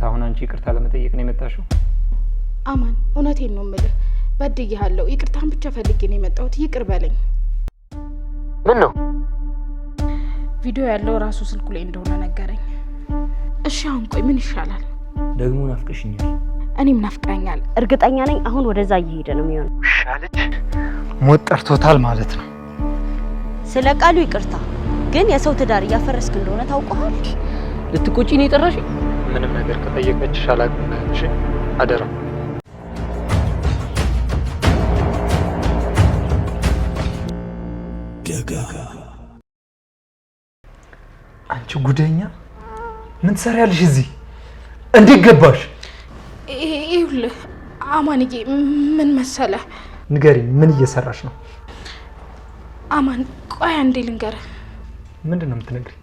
እውነት አሁን አንቺ ይቅርታ ለመጠየቅ ነው የመጣሽው? አማን፣ እውነቴን ነው የምልህ፣ በድዬሃለሁ። ይቅርታን ብቻ ፈልጌ ነው የመጣሁት። ይቅር በለኝ። ምን ነው? ቪዲዮ ያለው ራሱ ስልኩ ላይ እንደሆነ ነገረኝ። እሺ አሁን ቆይ ምን ይሻላል? ደግሞ ናፍቀሽኛል። እኔም ናፍቀኛል። እርግጠኛ ነኝ አሁን ወደዛ እየሄደ ነው የሚሆነው። ውሻ ልጅ ሞት ጠርቶታል ማለት ነው። ስለ ቃሉ ይቅርታ፣ ግን የሰው ትዳር እያፈረስክ እንደሆነ ታውቀዋል። ልትቆጪ ነው የጠራሽኝ? ምንም ነገር ከጠየቀችሽ አላውቅም። እሺ አደራ። አንቺ ጉደኛ፣ ምን ትሰሪያለሽ እዚህ? እንዴት ገባሽ? ይኸውልህ አማንዬ፣ ምን መሰለህ፣ ንገሪኝ፣ ምን እየሰራሽ ነው? አማን ቆይ አንዴ ልንገርህ። ምንድን ነው የምትነግሪኝ?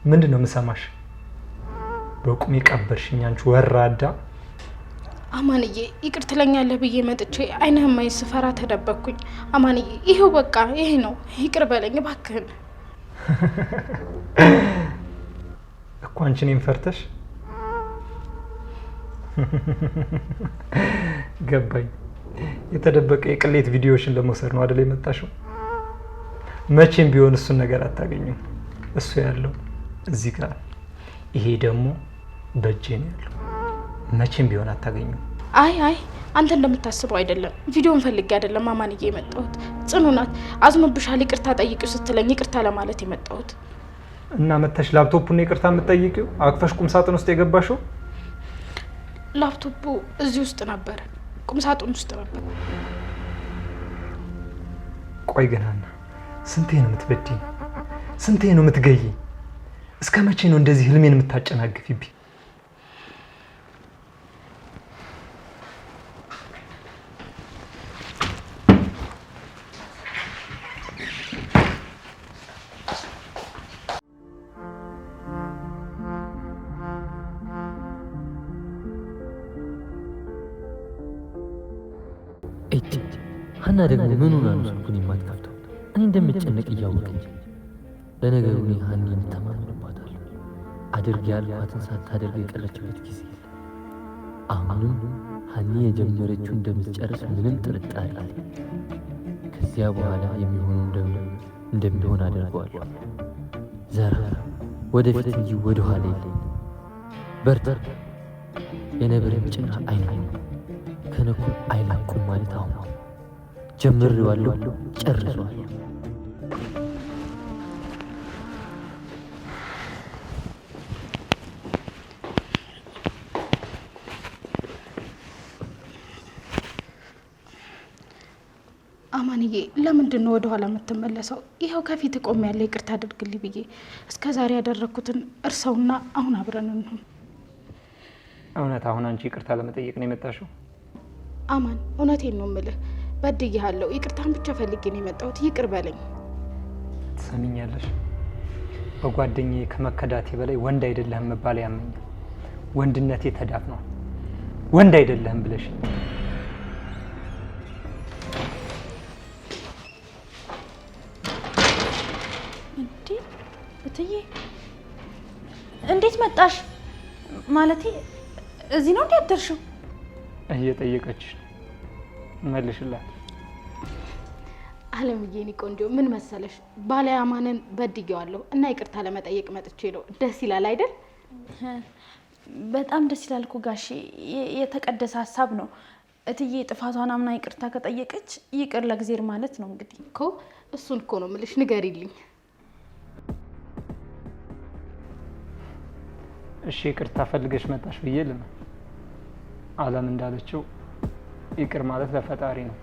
ምንድን ነው የምሰማሽ? በቁም የቀበርሽኝ አንቺ ወራዳ። አማንዬ ይቅር ትለኛለህ ብዬ መጥቼ አይንህን ማየት ስፈራ ተደበቅኩኝ። አማንዬ ይሄው በቃ ይሄ ነው፣ ይቅር በለኝ እባክህን። እኮ አንቺ እኔን ፈርተሽ ገባኝ። የተደበቀ የቅሌት ቪዲዮዎችን ለመውሰድ ነው አይደል የመጣሽው? መቼም ቢሆን እሱን ነገር አታገኙም። እሱ ያለው እዚህ ጋር፣ ይሄ ደግሞ በእጄ ነው ያለው። መቼም ቢሆን አታገኙም። አይ አይ አንተ እንደምታስበው አይደለም። ቪዲዮን ፈልጌ አይደለም አማንዬ የመጣሁት። ጽኑ ናት አዝኖብሻል፣ ይቅርታ ጠይቂው ስትለኝ ይቅርታ ለማለት የመጣሁት። እና መተሽ ላፕቶፑን ይቅርታ የምትጠይቂው አቅፈሽ ቁም ሳጥን ውስጥ የገባሽው? ላፕቶፑ እዚህ ውስጥ ነበር፣ ቁም ሳጥን ውስጥ ነበር። ቆይ ግን ሀና፣ ስንቴ ነው የምትበድይኝ? ስንቴ ነው የምትገይኝ? እስከ መቼ ነው እንደዚህ ህልሜን የምታጨናግፊብኝ? እጭ ሀና ደግሞ ምን ሆና ነው ስልኩን የማትከፍተው? እኔ እንደምጨነቅ እያወቀች። ለነገሩ እኔ ሀኒን እተማመንባታለሁ። አድርግ ያልኳትን ሳታደርግ የቀረችበት ጊዜ የለም። አሁንም ሀኒ የጀመረችው እንደምትጨርስ ምንም ጥርጣሬ የለኝም። ከዚያ በኋላ የሚሆነው እንደሚሆን አደርገዋለሁ። ዘራ ወደፊት እንጂ ወደኋላ የለኝም። በርታ። የነብርን ጭራ አይነኩም፣ ከነኩ አይላቁም ማለት አሁን ነው። ጀምሬዋለሁ፣ ጨርሰዋለሁ። አማንዬ ለምንድን ነው ወደኋላ የምትመለሰው? ይኸው ከፊት ቆም ያለ ይቅርታ አድርግልኝ ብዬ እስከ ዛሬ ያደረግኩትን እርሰውና አሁን አብረን እንሁን። እውነት አሁን አንቺ ይቅርታ ለመጠየቅ ነው የመጣሽው? አማን እውነቴን ነው የምልህ፣ በድዬሃለሁ። ይቅርታን ብቻ ፈልጌ ነው የመጣሁት። ይቅር በለኝ። ትሰሚኛለሽ? በጓደኛዬ ከመከዳቴ በላይ ወንድ አይደለህም መባል ያመኛል። ወንድነቴ ተዳፍኗል። ወንድ አይደለህም ብለሽ እንዴ እትዬ እንዴት መጣሽ? ማለቴ እዚህ ነው እንዴ ያደርሽው? እየጠየቀችሽ ነው። መልሽላት። አለምዬ የኔ ቆንጆ ምን መሰለሽ፣ ባለ አማንን በድዬዋለሁ እና ይቅርታ ለመጠየቅ መጥቼ ነው። ደስ ይላል አይደል? በጣም ደስ ይላል እኮ ጋሼ፣ የተቀደሰ ሀሳብ ነው። እትዬ ጥፋቷን አምና ይቅርታ ከጠየቀች ይቅር ለእግዜር ማለት ነው እንግዲህ። እኮ እሱን እኮ ነው የምልሽ፣ ንገሪልኝ። እሺ ይቅርታ ፈልገሽ መጣሽ ብዬ ልመን። አለም እንዳለችው ይቅር ማለት ለፈጣሪ ነው።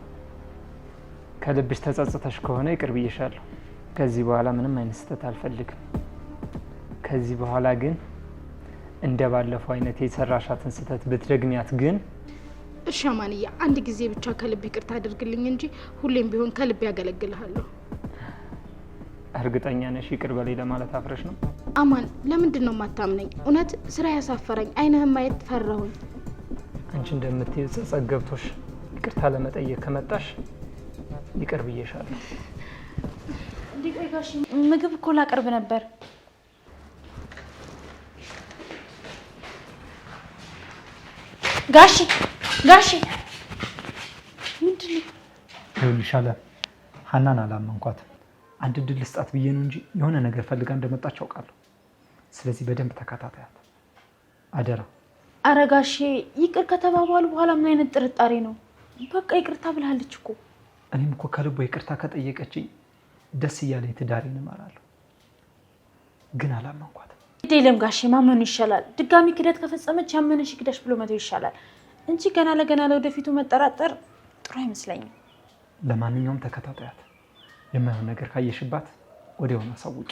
ከልብሽ ተጸጽተሽ ከሆነ ይቅር ብዬሻለሁ። ከዚህ በኋላ ምንም አይነት ስህተት አልፈልግም። ከዚህ በኋላ ግን እንደ ባለፈው አይነት የሰራሻትን ስህተት ብትደግሚያት ግን እሺ አማንዬ፣ አንድ ጊዜ ብቻ ከልብ ይቅርታ አድርግልኝ እንጂ ሁሌም ቢሆን ከልብ ያገለግልሃለሁ። እርግጠኛ ነሽ ይቅር በለኝ ለማለት አፍረሽ ነው? አማን ለምንድን ነው የማታምነኝ? እውነት ስራ ያሳፈረኝ፣ አይንህን ማየት ፈራሁኝ። አንቺ እንደምትይው ጸጸት ገብቶሽ ይቅርታ ለመጠየቅ ከመጣሽ ይቅር ብዬሻለሁ። እንዴ ቆይ ጋሼ፣ ምግብ እኮ ላቀርብ ነበር። ጋሺ ጋሺ፣ ምንድን ነው? ይኸውልሽ አለም፣ ሀናን አላመንኳትም። አንድ እድል ልስጣት ብዬ ነው እንጂ የሆነ ነገር ፈልጋ እንደመጣች አውቃለሁ። ስለዚህ በደንብ ተከታታያት አደራ። ኧረ ጋሼ ይቅር ከተባባሉ በኋላ ምን አይነት ጥርጣሬ ነው? በቃ ይቅርታ ብላለች እኮ። እኔም እኮ ከልቦ ይቅርታ ከጠየቀችኝ ደስ እያለኝ ትዳሬን እመራለሁ። ግን አላመንኳትም። ግድ የለም ጋሼ ማመኑ ይሻላል። ድጋሚ ክደት ከፈጸመች ያመነሽ ይክዳሽ ብሎ መተው ይሻላል እንጂ ገና ለገና ለወደፊቱ መጠራጠር ጥሩ አይመስለኝም። ለማንኛውም ተከታታያት። የማይሆን ነገር ካየሽባት ወዲያውኑ አሳውቂ።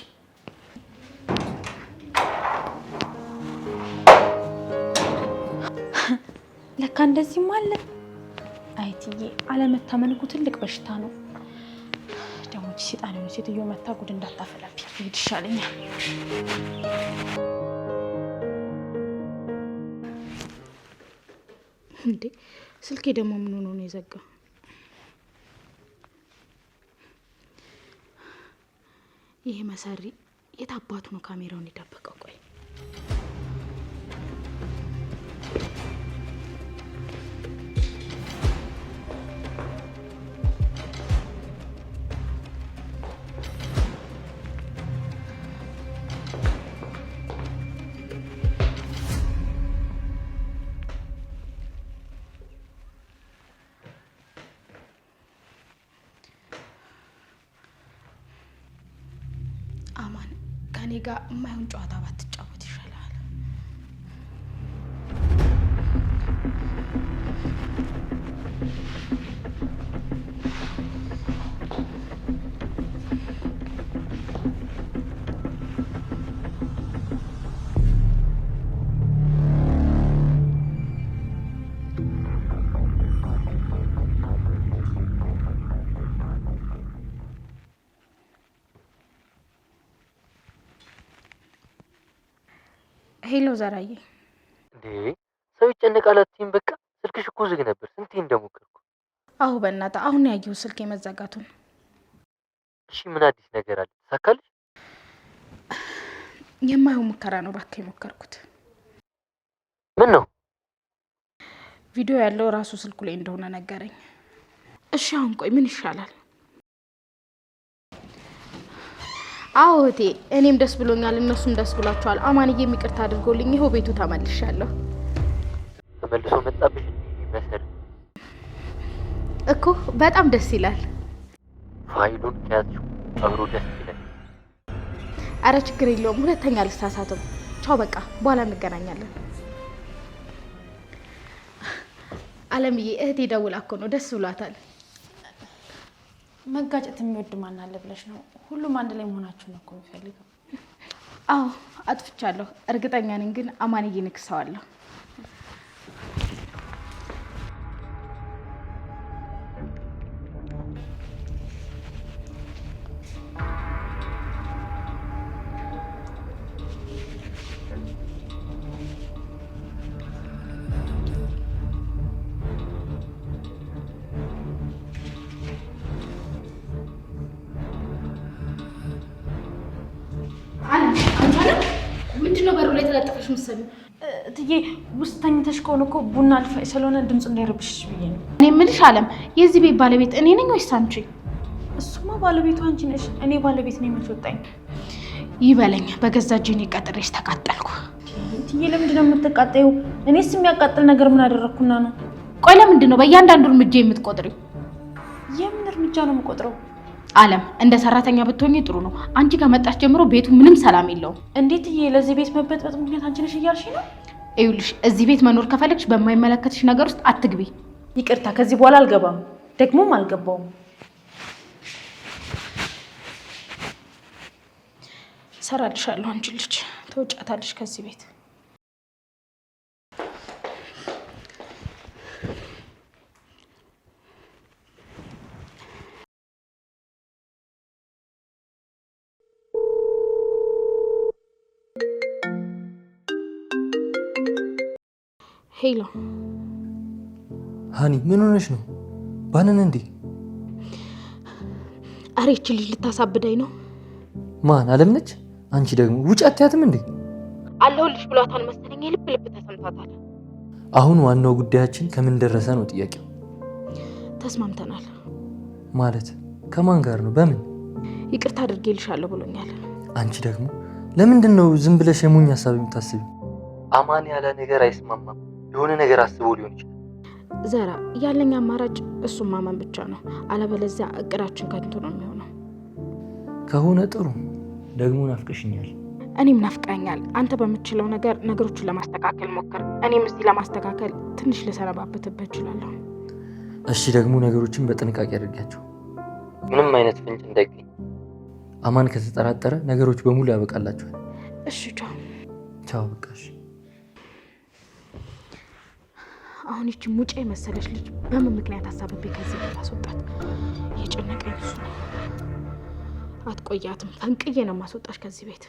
ለካ እንደዚህም አለ። አይትዬ አለመታመን እኮ ትልቅ በሽታ ነው። ደግሞ ይህች ሴጣን የሆነች ሴትዮ መታ ጉድ እንዳታፈላብኝ ብሄድ ይሻለኛል። እንዴ ስልኬ ደግሞ ምን ሆኖ ነው የዘጋው? ይሄ መሰሪ የት አባቱ ነው ካሜራውን የደበቀው? ቆይ አማን ከኔ ጋር የማይሆን ጨዋታ ባትጫወት ይሻላል። Hello ዘራዬ። እንዴ ሰው ይጨነቃል አትይም? በቃ ስልክሽ እኮ ዝግ ነበር ስንቴ እንደሞከርኩ። አሁ በእናትህ አሁን ያየሁት ስልክ የመዘጋቱን። እሺ ምን አዲስ ነገር አለ? ተሳካልሽ? የማይሆን ሙከራ ነው እባክህ የሞከርኩት። ምን ነው? ቪዲዮ ያለው ራሱ ስልኩ ላይ እንደሆነ ነገረኝ። እሺ አሁን ቆይ ምን ይሻላል? አዎ እህቴ፣ እኔም ደስ ብሎኛል፣ እነሱም ደስ ብሏቸዋል። አማንዬም ይቅርታ አድርጎልኝ ይኸው ቤቱ ተመልሻለሁ። ተመልሶ መጣብሽ እንዴ? መሰሪ እኮ በጣም ደስ ይላል። ፋይሉን ከያዝሽው አብሮ ደስ ይላል። አረ ችግር የለውም፣ ሁለተኛ አልሳሳትም። ቻው በቃ በኋላ እንገናኛለን። አለምዬ እህቴ ደውላ እኮ ነው ደስ ብሏታል። መጋጨት የሚወድ ማን አለ ብለሽ ነው? ሁሉም አንድ ላይ መሆናችሁን ነው እኮ የሚፈልገው። አዎ አጥፍቻለሁ፣ እርግጠኛ ነኝ። ግን አማንዬን እክሰዋለሁ። ምንድነው በሩ ላይ ተለጥፈሽ መሰለኝ? እትዬ ውስጥ ተኝተሽ ከሆነ እኮ ቡና አልፋ ስለሆነ ድምፁ እንዳይረብሽሽ ብዬ ነው። እኔ የምልሽ አለም፣ የዚህ ቤት ባለቤት እኔ ነኝ ወይስ አንቺ? እሱማ ባለቤቱ አንቺ ነሽ። እኔ ባለቤት ነኝ መች ወጣኝ። ይበለኝ፣ በገዛ እጄ እኔ ቀጥሬሽ ተቃጠልኩ። እትዬ ለምንድን ነው የምትቃጠይው? እኔስ የሚያቃጥል ነገር ምን አደረግኩና ነው? ቆይ ለምንድን ነው በእያንዳንዱ እርምጃ የምትቆጥሪው? የምን እርምጃ ነው የምቆጥረው? አለም፣ እንደ ሰራተኛ ብትሆኚ ጥሩ ነው። አንቺ ከመጣሽ ጀምሮ ቤቱ ምንም ሰላም የለውም። እንዴት እዬ፣ ለዚህ ቤት መበጥበጥ ምክንያት አንቺ ነሽ እያልሽ ነው? ይኸውልሽ፣ እዚህ ቤት መኖር ከፈለግሽ በማይመለከትሽ ነገር ውስጥ አትግቢ። ይቅርታ፣ ከዚህ በኋላ አልገባም፣ ደግሞም አልገባውም። ሰራልሻለሁ። አንቺ ልጅ ተወጫታለሽ ከዚህ ቤት። Hello ሀኒ፣ ምን ሆነሽ ነው? ባንን እንዴ? አሬ ይህች ልጅ ልታሳብደኝ ነው። ማን አለም ነች? አንቺ ደግሞ ውጭ አትያትም እንዴ? አለሁልሽ ብሏታል መሰለኝ። የልብ ልብ ተሰምቷታል። አሁን ዋናው ጉዳያችን ከምን ደረሰ ነው ጥያቄው። ተስማምተናል። ማለት ከማን ጋር ነው? በምን? ይቅርታ አድርጌልሻለሁ ብሎኛል። አንቺ ደግሞ ለምንድን ነው ዝም ብለሽ የሞኝ ሀሳብ የምታስቢው? አማን ያለ ነገር አይስማማም። የሆነ ነገር አስቦ ሊሆን ይችላል። ዘራ፣ ያለኝ አማራጭ እሱን ማመን ብቻ ነው። አለበለዚያ እቅዳችን ከንቱ ነው የሚሆነው። ከሆነ ጥሩ። ደግሞ ናፍቀሽኛል። እኔም ናፍቀኛል። አንተ በምችለው ነገር ነገሮችን ለማስተካከል ሞክር። እኔም እዚህ ለማስተካከል ትንሽ ልሰነባበትበት እችላለሁ። እሺ፣ ደግሞ ነገሮችን በጥንቃቄ አድርጊያቸው፣ ምንም አይነት ፍንጭ እንዳይገኝ። አማን ከተጠራጠረ ነገሮች በሙሉ ያበቃላቸዋል። እሺ፣ ቻው ቻው። በቃ እሺ። አሁን ይቺ ሙጫ የመሰለች ልጅ በምን ምክንያት አሳብቤ ከዚህ ቤት አስወጣት? የጨነቀኝ እሱ ነው። አትቆያትም፣ ፈንቅዬ ነው ማስወጣሽ ከዚህ ቤት።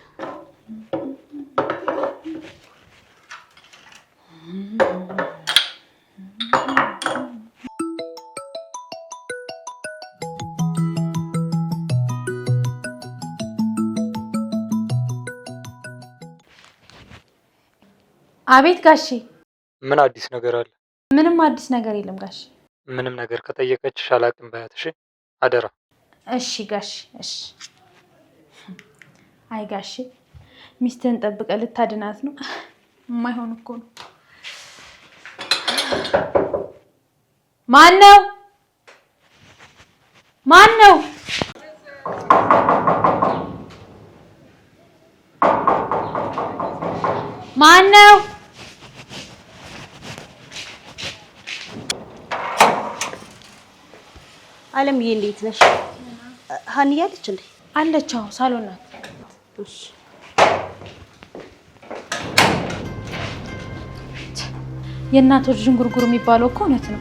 አቤት ጋሼ። ምን አዲስ ነገር አለ? ምንም አዲስ ነገር የለም ጋሼ። ምንም ነገር ከጠየቀችሽ አላቅም በያት። እሺ፣ አደራ። እሺ ጋሼ። እሺ። አይ ጋሼ፣ ሚስትህን ጠብቀህ ልታድናት ነው? የማይሆን እኮ ነው። ማን ነው? ማን ነው? ማን ነው? አለምዬ እንዴት ነሽ? ሀንዬ አለች እንዴ? አለች። አዎ ሳሎን ናት። እሺ። የእናቶች ዥንጉርጉር የሚባለው እኮ እውነት ነው።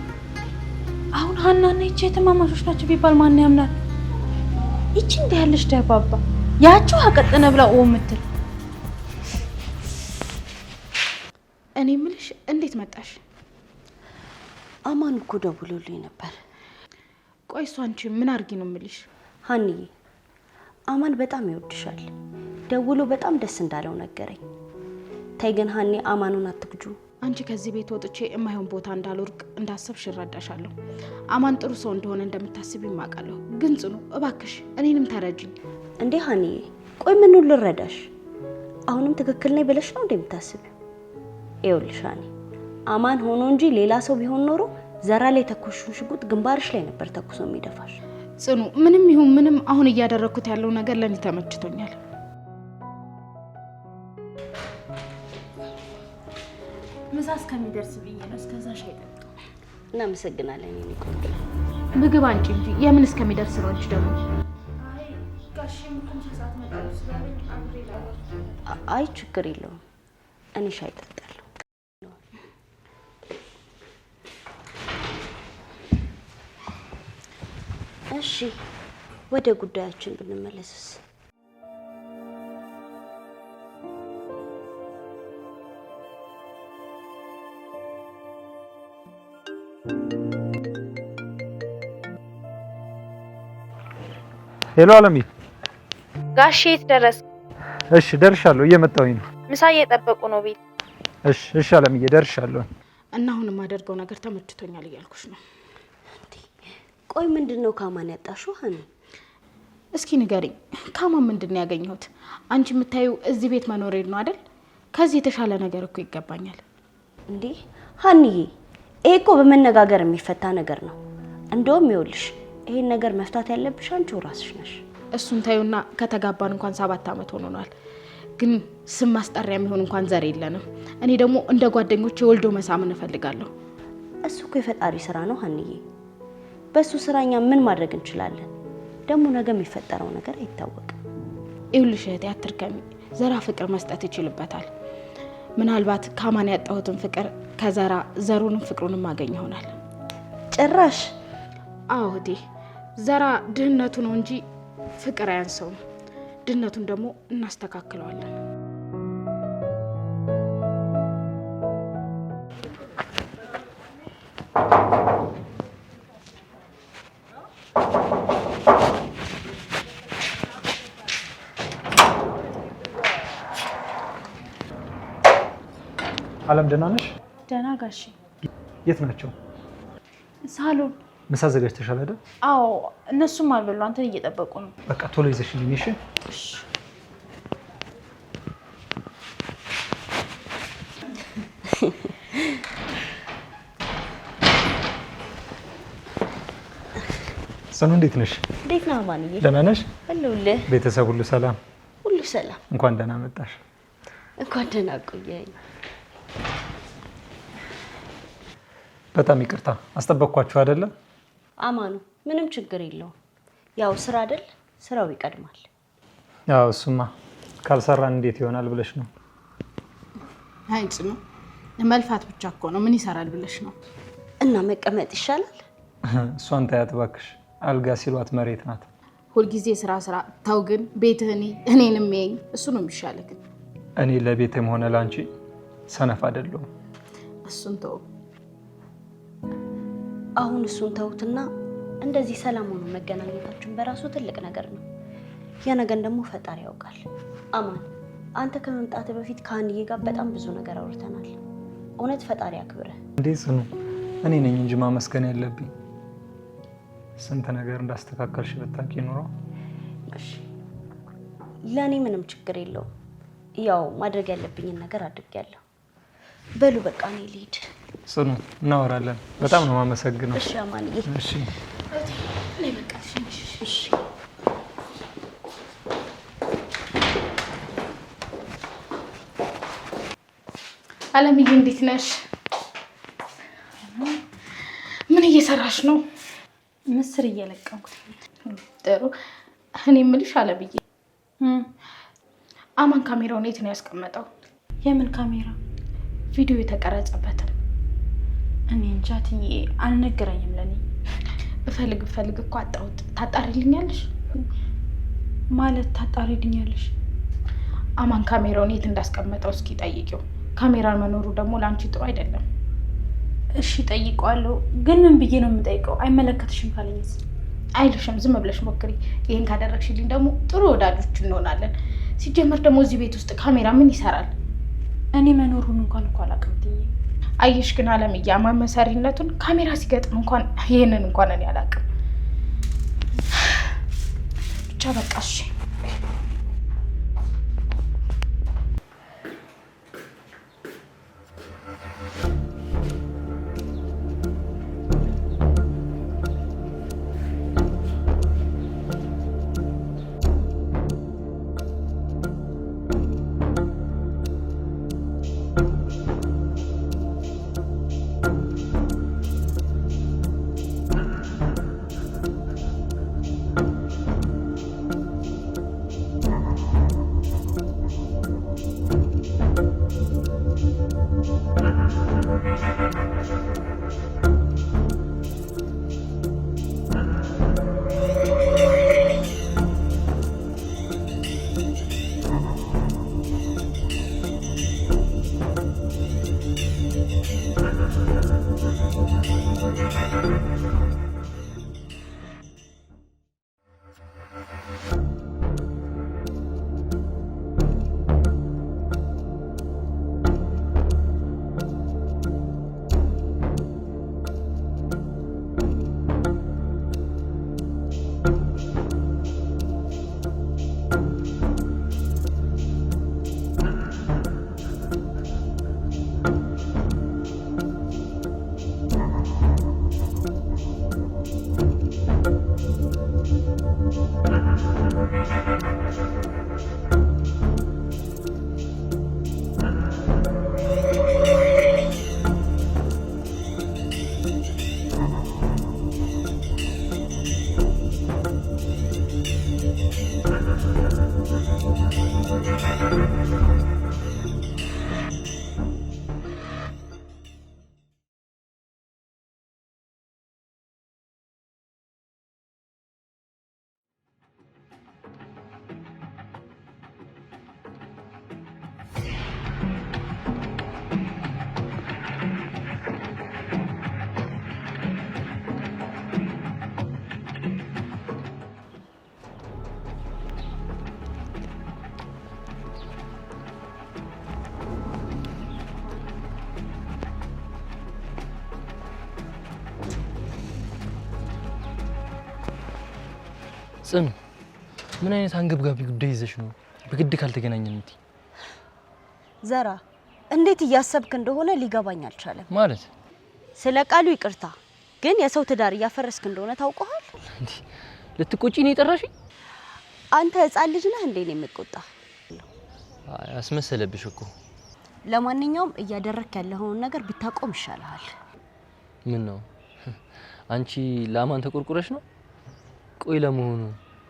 አሁን ሀናና ይቺ የተማማቾች ናቸው ቢባል ማን ያምናል? ይቺ እንዲህ ያለች ደርባባ፣ ያቺው አቀጠነ ብላ ኦ የምትል። እኔ የምልሽ እንዴት መጣሽ? አማን እኮ ደውሎልኝ ነበር። ቆይ እሷ አንቺ ምን አድርጊ ነው የምልሽ? ሀንዬ አማን በጣም ይወድሻል። ደውሎ በጣም ደስ እንዳለው ነገረኝ። ተይ ግን ሀኒ አማኑን አትግጁ። አንቺ ከዚህ ቤት ወጥቼ የማይሆን ቦታ እንዳልወርቅ እንዳሰብሽ እረዳሻለሁ። አማን ጥሩ ሰው እንደሆነ እንደምታስቢ አውቃለሁ። ግን ጽኑ እባክሽ እኔንም ተረጅኝ። እንዴ ሀንዬ ቆይ ምኑን ልረዳሽ? አሁንም ትክክል ነኝ ብለሽ ነው እንደምታስቢው? ይኸውልሽ ሀኒ አማን ሆኖ እንጂ ሌላ ሰው ቢሆን ኖሮ ዘራ ላይ የተኮስሽውን ሽጉጥ ግንባርሽ ላይ ነበር ተኩሶ የሚደፋሽ። ጽኑ ምንም ይሁን ምንም አሁን እያደረግኩት ያለው ነገር ለእኔ ተመችቶኛል። ምሳ እስከሚደርስ ብዬ ነው። እስከዛ ሻይ ጠጡ። እናመሰግናለን የኔ ቆንጆ። ምግብ አንቺ እንጂ የምን እስከሚደርስ ነው? አንቺ ደግሞ አይ ችግር የለውም እኔ ሻይ ጠጣለሁ። እሺ ወደ ጉዳያችን ብንመለስስ? Hello አለምዬ። ጋሼ የት ደረስክ? እሺ ደርሻለሁ፣ እየመጣሁኝ ነው። ምሳ እየጠበቁ ነው ቤት። እሺ እሺ አለምዬ ደርሻለሁ። እና አሁን የማደርገው ነገር ተመችቶኛል እያልኩሽ ነው። ቆይ ምንድን ነው ከአማን ያጣሽው ሀኒ? እስኪ ንገሪኝ፣ ከአማን ምንድን ነው ያገኘሁት? አንቺ የምታዩ እዚህ ቤት መኖሬ ነው አይደል? ከዚህ የተሻለ ነገር እኮ ይገባኛል። እንዴ ሀኒዬ፣ ይሄ እኮ በመነጋገር የሚፈታ ነገር ነው። እንደውም ይኸውልሽ ይሄን ነገር መፍታት ያለብሽ አንቺው ራስሽ ነሽ። እሱን ታዩና ከተጋባን እንኳን 7 ዓመት ሆኖናል። ግን ስም ማስጠሪያ የሚሆን እንኳን ዘር የለንም። እኔ ደግሞ እንደ ጓደኞቼ ወልዶ መሳምን እፈልጋለሁ። እሱ እኮ የፈጣሪ ስራ ነው ሀኒዬ። በሱ ስራ እኛ ምን ማድረግ እንችላለን? ደግሞ ነገ የሚፈጠረው ነገር አይታወቅም። ይኸውልሽ እህቴ አትርከሚ። ዘራ ፍቅር መስጠት ይችልበታል። ምናልባት ከአማን ያጣሁትን ፍቅር ከዘራ ዘሩንም ፍቅሩንም አገኝ ይሆናል። ጭራሽ? አዎ እህቴ፣ ዘራ ድህነቱ ነው እንጂ ፍቅር አያንሰውም። ድህነቱን ደግሞ እናስተካክለዋለን። አለም ደህና ነሽ? ደህና ጋሼ። የት ናቸው? ሳሎን። ምሳ አዘጋጅተሻል አይደል? አዎ፣ እነሱም አልበሉ፣ አንተን እየጠበቁ ነው። በቃ ቶሎ ይዘሽልኝ እሺ? እሺ። ጽኑ እንዴት ነሽ? እንዴት ነህ አማንዬ? ደህና ነሽ? አለሁልህ። ቤተሰብ ሁሉ ሰላም? ሁሉ ሰላም። እንኳን ደህና መጣሽ። እንኳን ደህና ቆየኸኝ። በጣም ይቅርታ አስጠበቅኳችሁ አይደለ? አማኑ ምንም ችግር የለውም። ያው ስራ አይደል፣ ስራው ይቀድማል። ያው እሱማ ካልሰራን እንዴት ይሆናል ብለሽ ነው። አይ ጽኑ፣ መልፋት ብቻ እኮ ነው፣ ምን ይሰራል ብለሽ ነው። እና መቀመጥ ይሻላል። እሷን ታያት እባክሽ፣ አልጋ ሲሏት መሬት ናት። ሁልጊዜ ስራ ስራ። ተው ግን ቤትህን እኔንም ይኸኝ፣ እሱ ነው የሚሻልህ። እኔ ለቤትም ሆነ ላንቺ ሰነፍ አይደለሁም። እሱን ተው። አሁን እሱን ተውትና እንደዚህ ሰላም ሆኖ መገናኘታችን በራሱ ትልቅ ነገር ነው። ያ ነገን ደግሞ ፈጣሪ ያውቃል። አማን፣ አንተ ከመምጣትህ በፊት ከሀንዬ ጋር በጣም ብዙ ነገር አውርተናል። እውነት ፈጣሪ ያክብርህ። እንዴ ጽኑ፣ እኔ ነኝ እንጂ ማመስገን ያለብኝ። ስንት ነገር እንዳስተካከልሽ ብታውቂ ኑሮ። እሺ፣ ለእኔ ምንም ችግር የለውም። ያው ማድረግ ያለብኝን ነገር አድርጌያለሁ። በሉ በቃ እኔ ልሂድ። ጽኑ፣ እናወራለን። በጣም ነው የማመሰግነው። እሺ አማንዬ። እሺ እሺ። አለምዬ እንዴት ነሽ? ምን እየሰራሽ ነው? ምስር እየለቀምኩት። ጥሩ። እኔ የምልሽ አለምዬ፣ አማን ካሜራውን የት ነው ያስቀመጠው? የምን ካሜራ? ቪዲዮ የተቀረጸበትን። እኔ እንጃ እትዬ፣ አልነገረኝም። ለኔ ብፈልግ ብፈልግ እኮ አጣሁት። ታጣሪልኛለሽ? ማለት ታጣሪልኛለሽ? አማን ካሜራውን የት እንዳስቀመጠው እስኪ ጠይቂው። ካሜራ መኖሩ ደግሞ ለአንቺ ጥሩ አይደለም። እሺ ጠይቀዋለሁ፣ ግን ምን ብዬ ነው የምጠይቀው? አይመለከትሽም ካለኝስ? አይልሽም። ዝም ብለሽ ሞክሪ። ይህን ካደረግሽልኝ ደግሞ ጥሩ ወዳጆች እንሆናለን። ሲጀመር ደግሞ እዚህ ቤት ውስጥ ካሜራ ምን ይሰራል? እኔ መኖሩን እንኳን እኮ አላውቅም እትዬ። አየሽ ግን አለምዬ፣ አማን መሰሪነቱን ካሜራ ሲገጥም እንኳን ይህንን እንኳን እኔ አላውቅም። ብቻ በቃ እሺ። ጽኑ፣ ምን አይነት አንገብጋቢ ጉዳይ ይዘሽ ነው በግድ ካልተገናኘን የምትይ? ዘራ፣ እንዴት እያሰብክ እንደሆነ ሊገባኝ አልቻለም። ማለት ስለ ቃሉ ይቅርታ፣ ግን የሰው ትዳር እያፈረስክ እንደሆነ ታውቀዋል። እንዴ ልትቆጪ ነው የጠራሽኝ? አንተ ህፃን ልጅ ነህ እንዴ ነው የምቆጣ? አይ አስመሰለብሽ እኮ። ለማንኛውም እያደረክ ያለኸውን ነገር ብታቆም ይሻልሃል። ምን ነው አንቺ ለአማን ተቆርቁረሽ ነው? ቆይ ለመሆኑ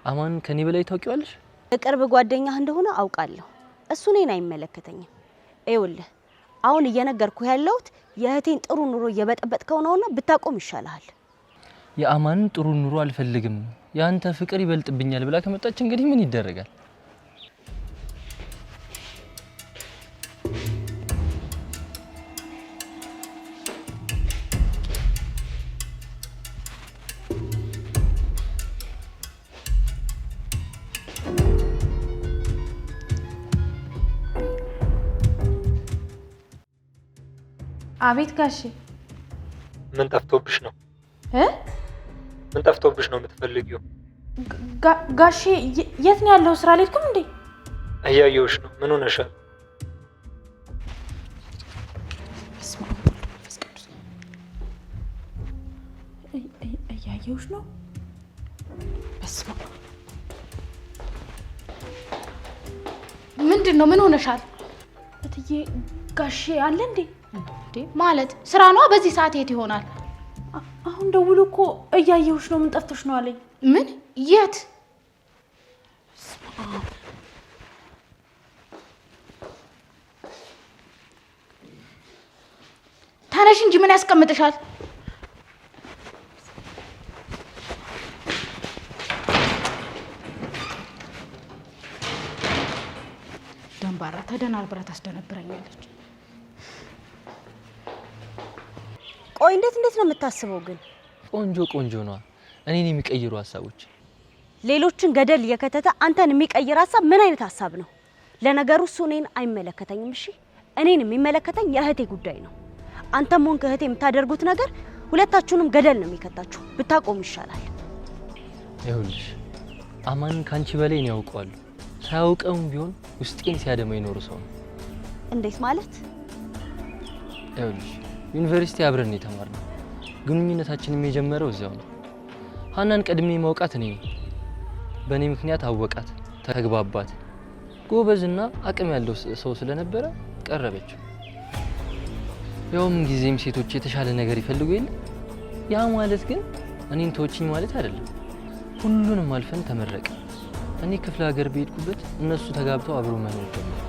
አማን ከኔ በላይ ታውቂዋለሽ? የቅርብ ጓደኛህ እንደሆነ አውቃለሁ። እሱ እኔን አይመለከተኝም። ይኸውልህ አሁን እየነገርኩህ ያለሁት የእህቴን ጥሩ ኑሮ እየበጠበጥከው ነውና ብታቆም ይሻልሃል። የአማንን ጥሩ ኑሮ አልፈልግም፣ የአንተ ፍቅር ይበልጥብኛል ብላ ከመጣች እንግዲህ ምን ይደረጋል? አቤት ጋሼ። ምን ጠፍቶብሽ ነው? እ ምን ጠፍቶብሽ ነው የምትፈልጊው? ጋሼ የት ነው ያለው? ስራ አልሄድኩም እንዴ? እያየሁሽ ነው። ምን ሆነሻል? በስመ አብ ወወልድ ወመንፈስ ቅዱስ። እያየሁሽ ነው። በስመ አብ። ምንድን ነው? ምን ሆነሻል? እትዬ ጋሼ አለ እንዴ? እንዴ ማለት ስራ ነዋ። በዚህ ሰዓት የት ይሆናል? አሁን ደውሎ እኮ እያየሁሽ ነው፣ ምን ጠፍቶሽ ነው አለኝ። ምን? የት? ተነሽ እንጂ ምን ያስቀምጥሻል? ደንባራ ተደናብራ ታስደነብረኛለች። ቆይ እንዴት እንዴት ነው የምታስበው ግን? ቆንጆ ቆንጆ ነዋ። እኔን የሚቀይሩ ሀሳቦች። ሌሎችን ገደል እየከተተ አንተን የሚቀይር ሀሳብ ምን አይነት ሀሳብ ነው? ለነገሩ እሱ እኔን አይመለከተኝም። እሺ እኔን የሚመለከተኝ የእህቴ ጉዳይ ነው። አንተም ሆንክ እህቴ የምታደርጉት ነገር ሁለታችሁንም ገደል ነው የሚከታችሁ። ብታቆሙ ይሻላል። ይኸውልሽ አማንን ከአንቺ በላይ እኔ ያውቀዋለሁ። ሳያውቀውም ቢሆን ውስጤን ሲያደማ የኖረ ሰው ነው። እንዴት ማለት? ይኸውልሽ ዩኒቨርሲቲ አብረን ነው የተማርነው። ግንኙነታችንም የጀመረው እዚያው ነው። ሀናን ቀድሜ ማውቃት እኔ ነኝ። በእኔ ምክንያት አወቃት፣ ተግባባት። ጎበዝና አቅም ያለው ሰው ስለነበረ ቀረበችው። ያውም ጊዜም ሴቶች የተሻለ ነገር ይፈልጉ የለ። ያ ማለት ግን እኔን ተወችኝ ማለት አይደለም። ሁሉንም አልፈን ተመረቀ። እኔ ክፍለ ሀገር በሄድኩበት እነሱ ተጋብተው አብሮ መኖር ጀመሩ።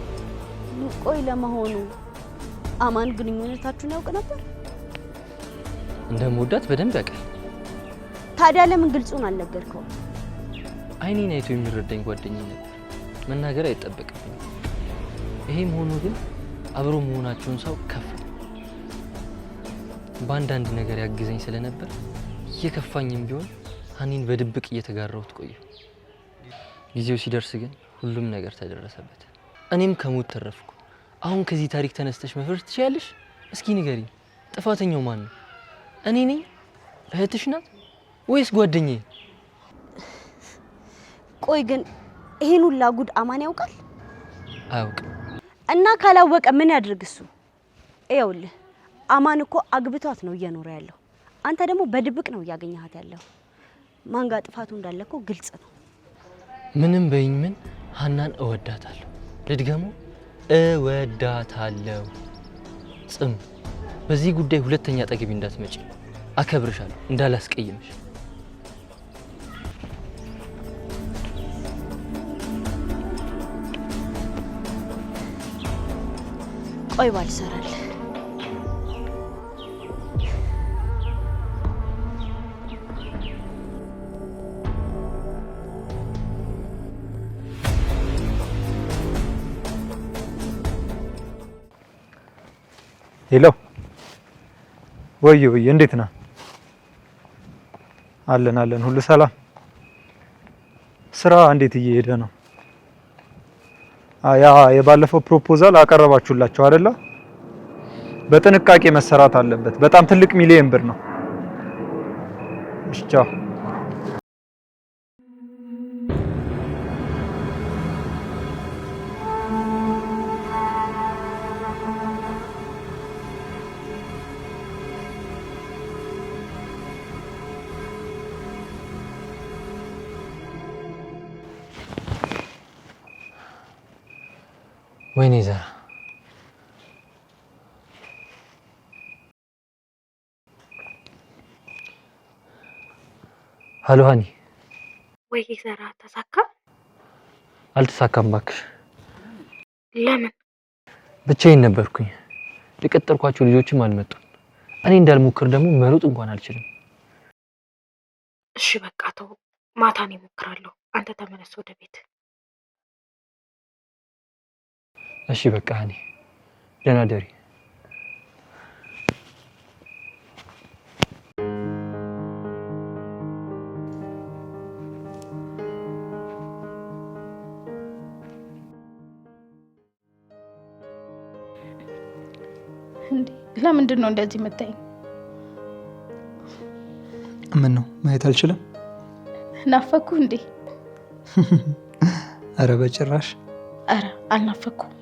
ቆይ ለመሆኑ አማን ግንኙነታችሁን ያውቅ ነበር? እንደምወዳት በደንብ ያውቃል። ታዲያ ለምን ግልጹን አልነገርከውም? አይኔን አይቶ የሚረዳኝ ጓደኛዬ ነበር። መናገር አይጠበቅብኝም። ይሄም ሆኖ ግን አብሮ መሆናቸውን ሰው ከፋ። በአንዳንድ ነገር ያግዘኝ ስለነበር እየከፋኝም ቢሆን ሀኒን በድብቅ እየተጋራሁት ቆየሁ። ጊዜው ሲደርስ ግን ሁሉም ነገር ተደረሰበት። እኔም ከሞት ተረፍኩ። አሁን ከዚህ ታሪክ ተነስተሽ መፍረድ ትችያለሽ? እስኪ ንገሪኝ፣ ጥፋተኛው ማን ነው? እኔ ነኝ? እህትሽ ናት ወይስ ጓደኛዬ? ቆይ ግን ይሄን ሁላ ጉድ አማን ያውቃል? አያውቅም። እና ካላወቀ ምን ያድርግ እሱ? ይኸውልህ አማን እኮ አግብቷት ነው እየኖረ ያለው። አንተ ደግሞ በድብቅ ነው እያገኘሃት ያለው። ማን ጋር ጥፋቱ እንዳለ እኮ ግልጽ ነው። ምንም በይኝ ምን ሀናን እወዳታለሁ። ልድገመው፣ እወዳታለሁ። ጽኑ፣ በዚህ ጉዳይ ሁለተኛ አጠገቤ እንዳትመጪ። አከብርሻለሁ፣ እንዳላስቀይምሽ። ቆይ ባልሰራልህ Hello፣ ወይ ወይ፣ እንዴት ነህ? አለን አለን፣ ሁሉ ሰላም። ስራ እንዴት እየሄደ ነው? ያ የባለፈው proposal አቀረባችሁላቸው አይደለ? በጥንቃቄ መሰራት አለበት። በጣም ትልቅ ሚሊየን ብር ነው። እሺ፣ ቻው። ወይኔ ዘራ፣ ሀሎ ሀኒ። ወይ ዘራ፣ ተሳካ? አልተሳካም እባክሽ። ለምን? ብቻዬን ነበርኩኝ። የቀጠርኳቸው ልጆችም አልመጡም። እኔ እንዳልሞክር ደግሞ መሮጥ እንኳን አልችልም። እሺ በቃ ተው፣ ማታ እኔ እሞክራለሁ። አንተ ተመለስ ወደ ቤት። እሺ በቃ ሀኒ፣ ደህና ደሪ። እንዴ ለምንድን ነው እንደዚህ የምታይኝ? ምን ነው ማየት አልችልም? ናፈኩ እንዴ? ኧረ በጭራሽ። ኧረ አልናፈኩም።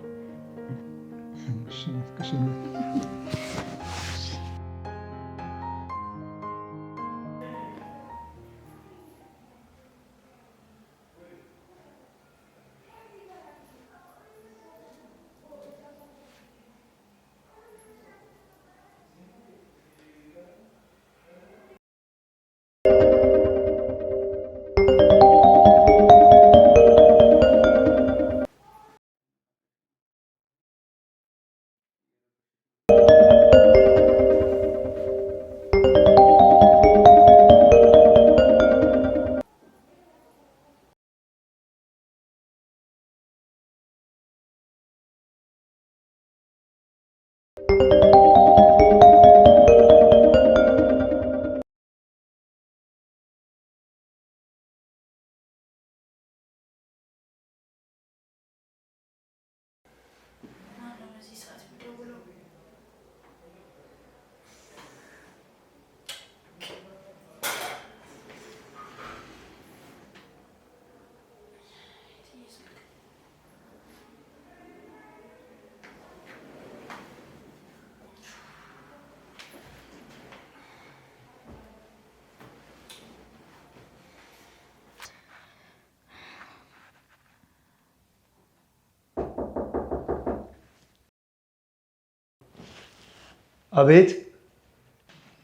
አቤት።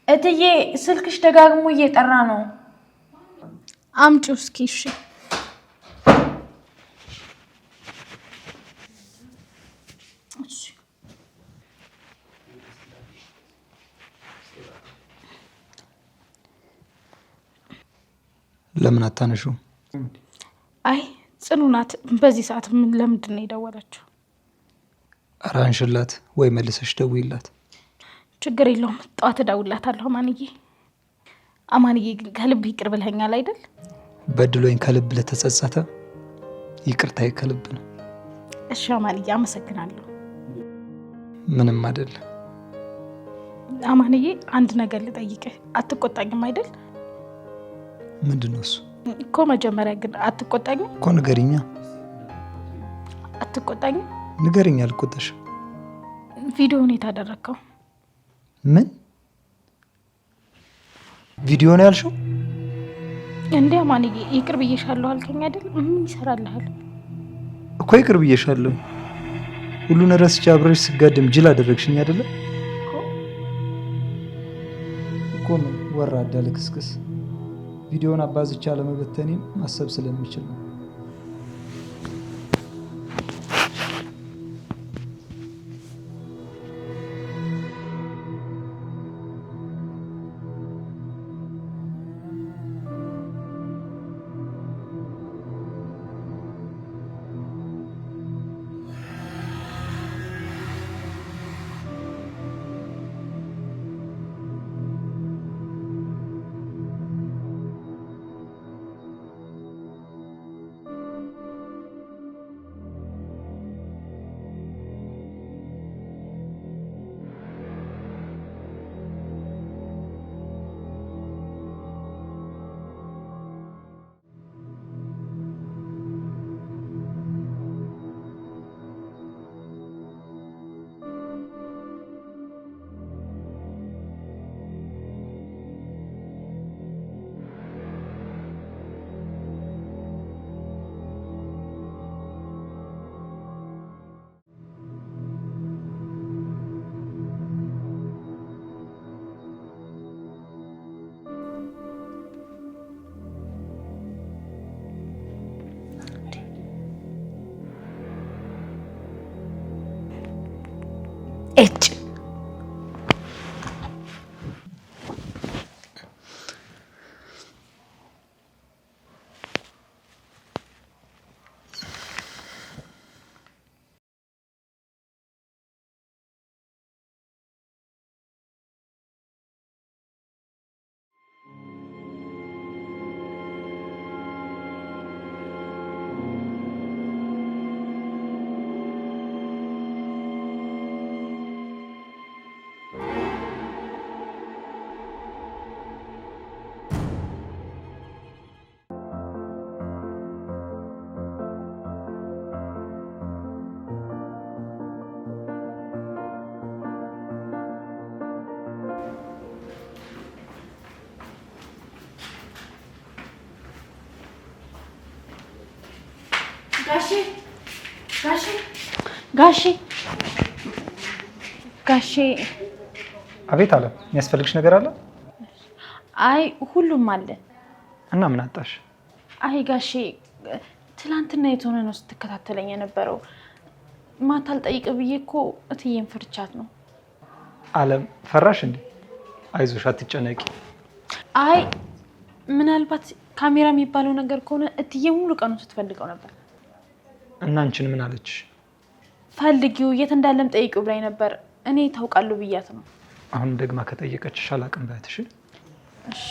እትዬ ስልክሽ ደጋግሞ እየጠራ ነው። አምጪው እስኪ። እሺ ለምን አታነሺው? አይ ጽኑ ናት። በዚህ ሰዓት ምን ለምንድን ነው የደወለችው? ኧረ አንሽላት ወይ መልሰሽ ደውይላት። ችግር የለውም፣ ጠዋት እደውልላታለሁ። አማንዬ አማንዬ፣ ግን ከልብ ይቅር ብለኸኛል አይደል? በድሎኝ ከልብ ለተጸጸተ ይቅርታዬ ከልብ ነው። እሺ አማንዬ፣ አመሰግናለሁ። ምንም አይደለም። አማንዬ፣ አንድ ነገር ልጠይቅህ፣ አትቆጣኝም አይደል? ምንድን ነው እሱ? እኮ መጀመሪያ ግን አትቆጣኝም እኮ ንገሪኛ። አትቆጣኝም? ንገሪኛ፣ አልቆጣሽም። ቪዲዮውን የት አደረግከው? ምን ቪዲዮ ነው ያልሽው? እንዴ አማንዬ፣ ይቅር ብዬሻለሁ አልከኝ አይደል? ምን ይሰራልሃል እኮ ይቅር ብዬሻለሁ። ሁሉን ረስቼ አብረሽ ስጋድም ጅል አደረግሽኝ አይደለ? እኮ ምን ወራዳ ልክስክስ። ቪዲዮውን አባዝቻ ለመበተኔም ማሰብ ስለምችል ነው። ጋሼ ጋሼ ጋሼ ጋሼ። አቤት አለም፣ የሚያስፈልግሽ ነገር አለ? አይ ሁሉም አለ። እና ምን አጣሽ? አይ ጋሼ፣ ትላንትና የት ሆነ ነው ስትከታተለኝ የነበረው? ማታ አልጠይቅ ብዬ እኮ እትዬን ፈርቻት ነው። አለም ፈራሽ እንዴ? አይዞሽ፣ አትጨነቂ። አይ ምናልባት ካሜራ የሚባለው ነገር ከሆነ እትዬ ሙሉ ቀኑን ስትፈልገው ነበር። እና አንቺን ምን አለችሽ? ፈልጊው የት እንዳለም ጠይቂው ብላኝ ነበር። እኔ ታውቃለሁ ብያት ነው። አሁን ደግማ ከጠየቀችሽ አላቅም በያት። እሺ? እሺ።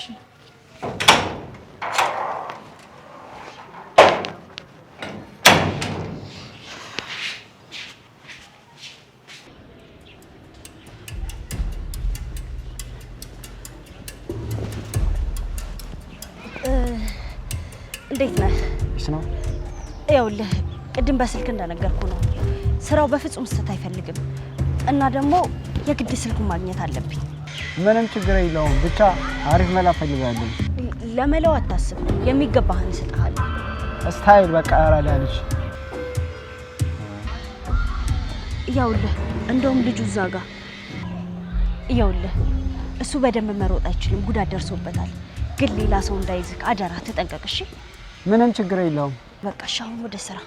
እንዴት ነህ? ነው። ይኸውልህ ቅድም በስልክ እንደነገርኩ ነው። ስራው በፍጹም ስህተት አይፈልግም እና ደግሞ የግድ ስልኩን ማግኘት አለብኝ። ምንም ችግር የለውም። ብቻ አሪፍ መላ እፈልጋለሁ። ለመላው አታስብ፣ የሚገባህን እሰጥሃለሁ። style በቃ አራዳ ልጅ። ይኸውልህ እንደውም ልጁ እዛ ጋ ይኸውልህ፣ እሱ በደንብ መሮጥ አይችልም፣ ጉዳት ደርሶበታል። ግን ሌላ ሰው እንዳይዝህ አደራ፣ ተጠንቀቅ። እሺ? ምንም ችግር የለውም። በቃ እሺ፣ አሁን ወደ ስራ።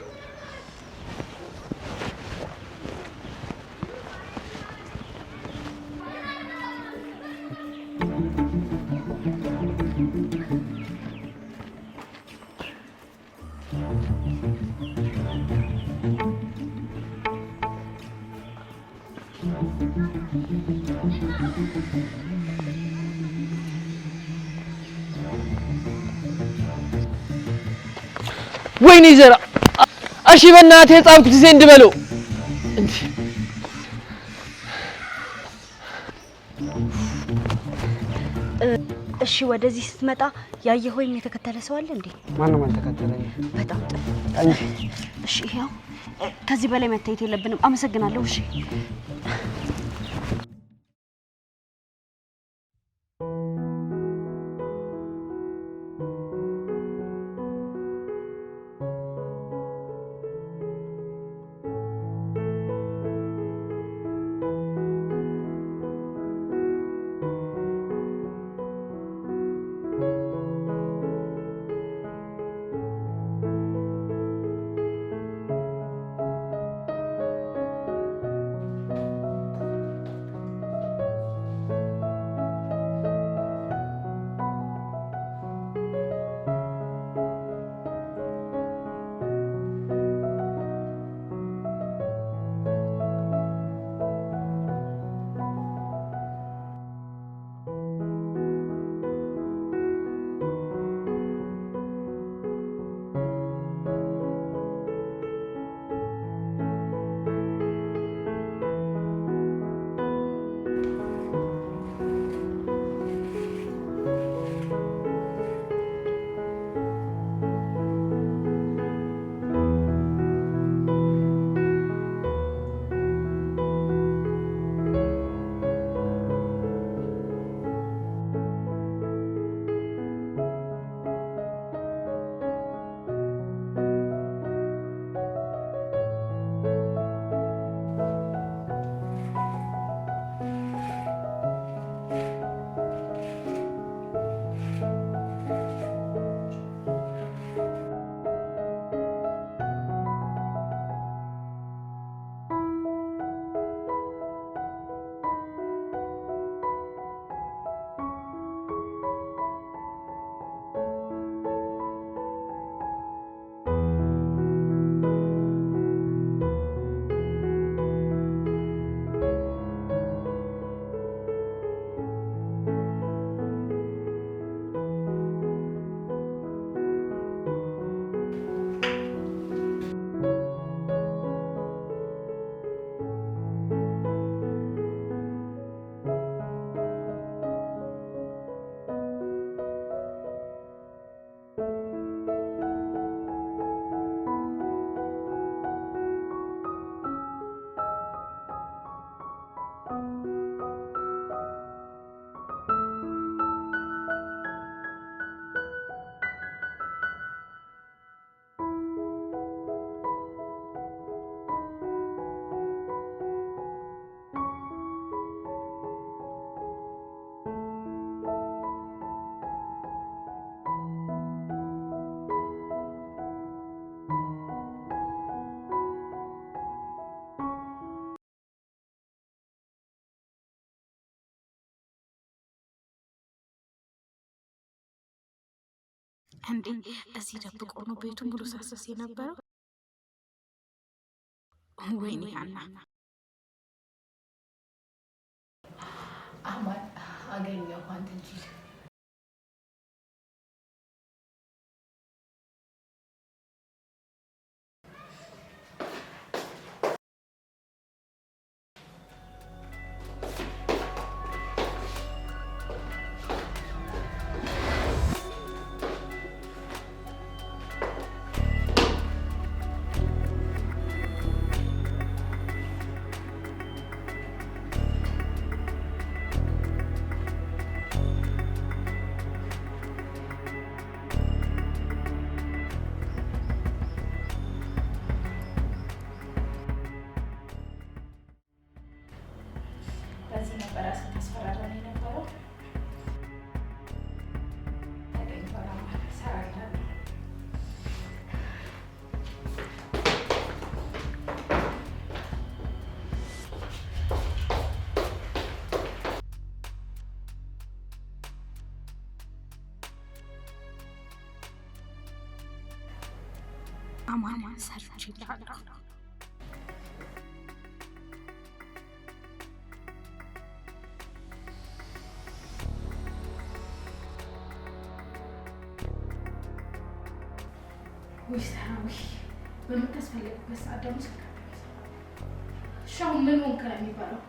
ወይኔ ዘራ፣ እሺ በእናትህ የጻፍኩት send በለው። እሺ፣ ወደዚህ ስትመጣ ያየህ ወይም የተከተለ ሰው አለ እንዴ? ማንም አልተከተለኝም። በጣም ጥሩ። እሺ፣ ይኸው ከዚህ በላይ መታየት የለብንም። አመሰግናለሁ። እሺ። እንዴ እዚህ ደብቆ ነው ቤቱን ብሎ ሳሰስ የነበረው። ወይኔ ሀና አማን አገኘሁ አንተ ጅል። በዚህ ነበረ ስታስፈራራን የነበረው። ተገኝቷል። አማን እሰራለሁ። አማን ሰርቼልሃለሁ። ውይ ሰራዊ፣ በምታስፈልግበት ሰዓት ደግሞ ስልክ አታነሳም። እሺ አሁን ምን ሆንክ ነው የሚባለው?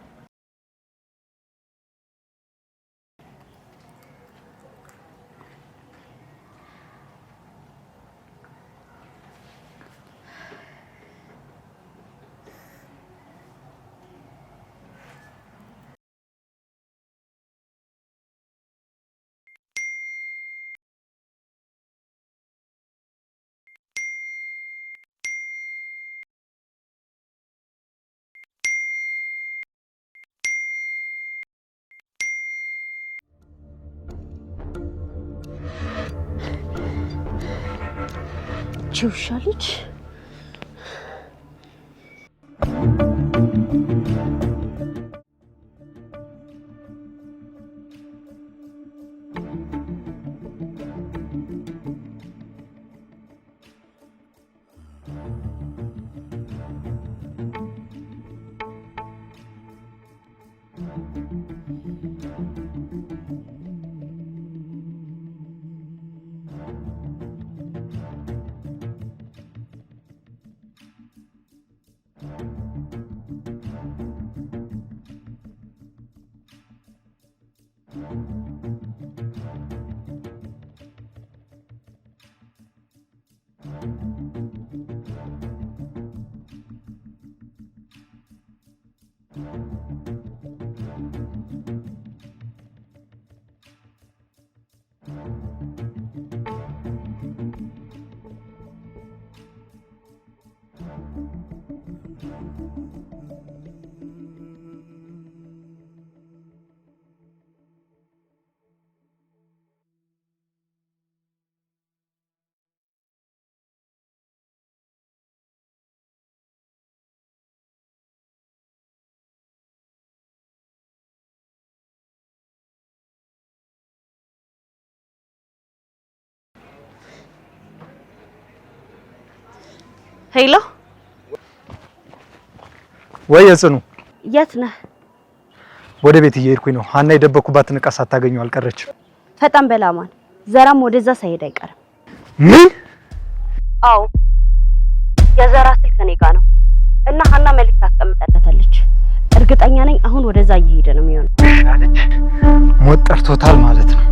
ውሻ ልጅ። Hello። ወይ የጽኑ። የት ነህ? ወደ ቤት እየሄድኩኝ ነው። ሀና የደበኩባትን እቃ ሳታገኘው አልቀረችም። ፈጣን በል አማን፣ ዘራም ወደዛ ሳይሄድ አይቀርም። ምን? አዎ፣ የዘራ ስልክ እኔ ጋ ነው እና ሀና መልዕክት አስቀምጠለታለች። እርግጠኛ ነኝ አሁን ወደዛ እየሄደ ነው የሚሆነው። ሞት ጠርቶታል ማለት ነው።